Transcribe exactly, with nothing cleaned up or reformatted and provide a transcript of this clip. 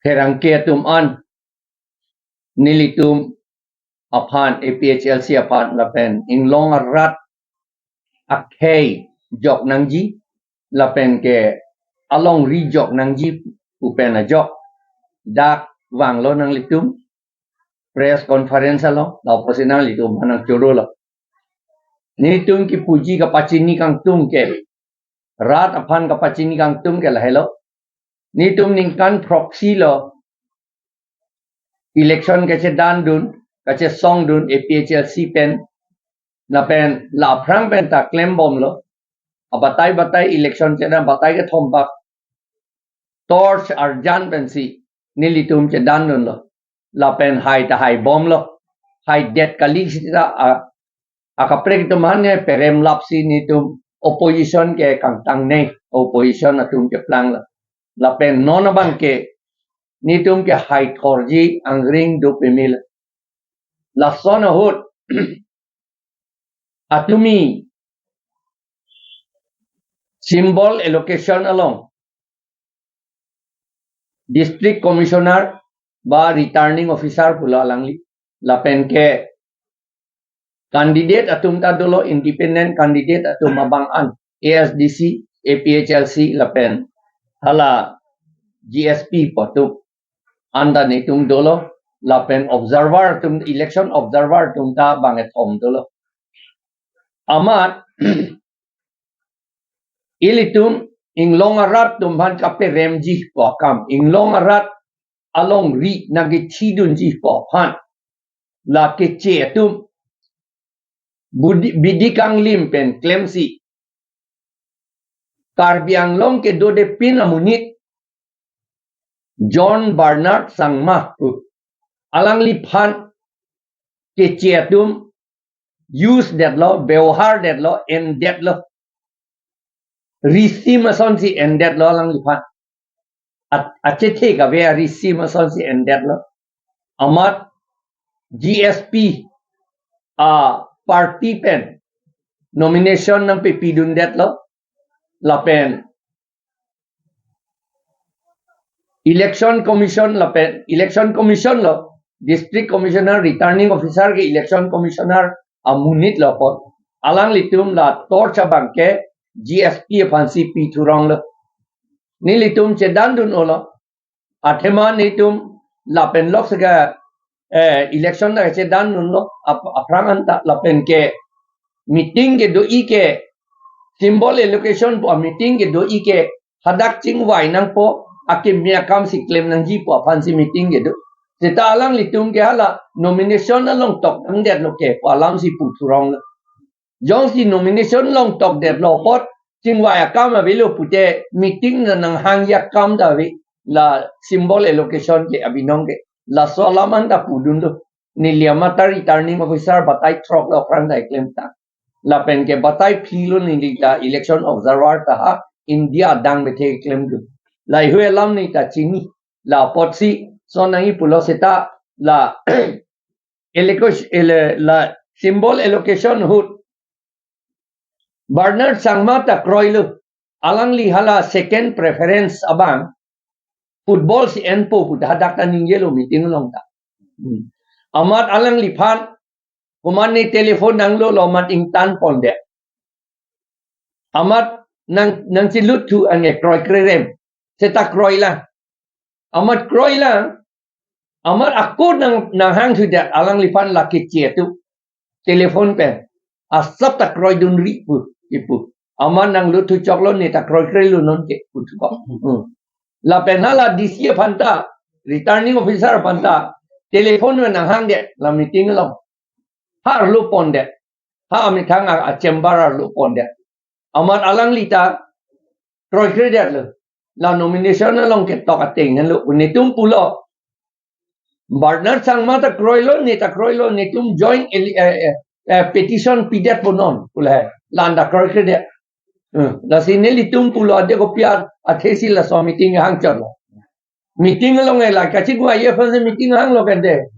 pherangke atum an nelitum aphan, A P H L C aphan lapen inglong arat akhei jok nangji lapen ke alongri jok nangji pu pen ajok dak vanglo nanglitum press conference along, lapusi nanglitum aphan nangchorolo. Nelitum kipuji kapachini kangtung ke, rat aphan kapachini kangtung ke lahelo. Nelitum ningkan throksi lo election kachedandun, kachesongdun A P H L C pen, lapen la aphrang pen ta klembomlo. Abatai batai election chedan batai kethom bak torch arjan pensi nelitum chedandunlo. Lapen hai ta haibomlo. Haidet kali sita a, akaprek atum aphan ne perem lapsi nelitum opposition ke kangtangnei, opposition atum keplanglo. Lapen non abang ke nelitum ke haithorji angring do pemil. Lason ahut atumi symbol allocation along District Commissioner ba Returning Officer pulo alangli, lapen ke candidate atum ta dolo, independent candidate atum abang an, A S D C, A P H L C lapen hala G S P pu atum anta nelitum dolo, lapen observer atum, election observer atum ta bang kethom dolo. Amat ilitum inglong arat atum aphan kaperemji pu akam, inglong arat alongri nangkechidunji pu aphan la keche atum bidi, bidi kanglim pen klemsi Karbi Anglong kedodepin amonit John Bernard Sangma pu alangliphan keche atum use detlo, bebohar detlo, en detlo. Risi masonsi en detlo alangliphan. At, achethe kave arisi masonsi en detlo. Amat G S P a party pen nomination nangpepidun detlo. Lapen Election Commission lapen Election Commission lo, District Commissioner, Returning Officer ke Election Commissioner amonit lo apot alanglitum la torch abang ke G S P aphansi pithuronglo. Nelitum chedandun-olo. Athema nelitum lapen lok sega, eh, election ta chedandunlo, ap-, aphrang anta lapen ke meeting kedo-i ke, symbol allocation pu a meeting kedo-i ke hadak chingvai nangpo, akimi akamsi klem nangji pu aphansi meeting kedo. Seta alanglitum ke hala nomination along tokdam detlo ke pu alamsi puthuronglo. Jongsi nomination along tokdetlo apot chingvai akam avelo pute meeting na nanghangji akam ta ave, la symbol allocation ke abinong ke. Laso alam anta pudunlo. Neli amat ta Returning Officer batai throk lo aphrang ta klemtang. Lapen ke batai phli lo neli ta election observer ta ha India adang bethe klemdun. Laheihui alam neli ta chini. La apotsi son nangji pulo seta la allocation, ele-, la symbol allocation ahut Bernard Sangma ta kroilo. Alangli hala second preference abang football si enpo pu ta hadak ta ningjelo meeting along ta. Hmm. Amat alangliphan komatne telephone nanglolo amat ingtan pondet. Amat nang, nangcheluthu ange kroikre rem. Seta kroilang. Amat kroilang. Amat ako nang, nanghangthudet alangliphan la keche atum telephone pen. Asap ta kroidunri pu, ipu. Amat nangluthu choklo, ne ta kroikrelo non ke pu thukok. Hmm. Lapen hala D C aphan ta, Returning Officer aphan ta telephone pen nanghangdet la meeting along. Ha arlo pondet. Ha amethang a, a chamber arlo pondet. Amat alangli ta kroikredetlo. La nomination along ketok ateng henlo. Netum pulo, Bernard Sangma ta kroilo, ne ta kroilo, netum joint eli-, eh, eh, eh, petition pidet punon, pulo he. La-an ta kroikredet. Hmm. Lasi nelitum pulo ade kopi athesi laso meeting hangchotlo. Meeting along e la kachingvai aphansi meeting hanglo kede.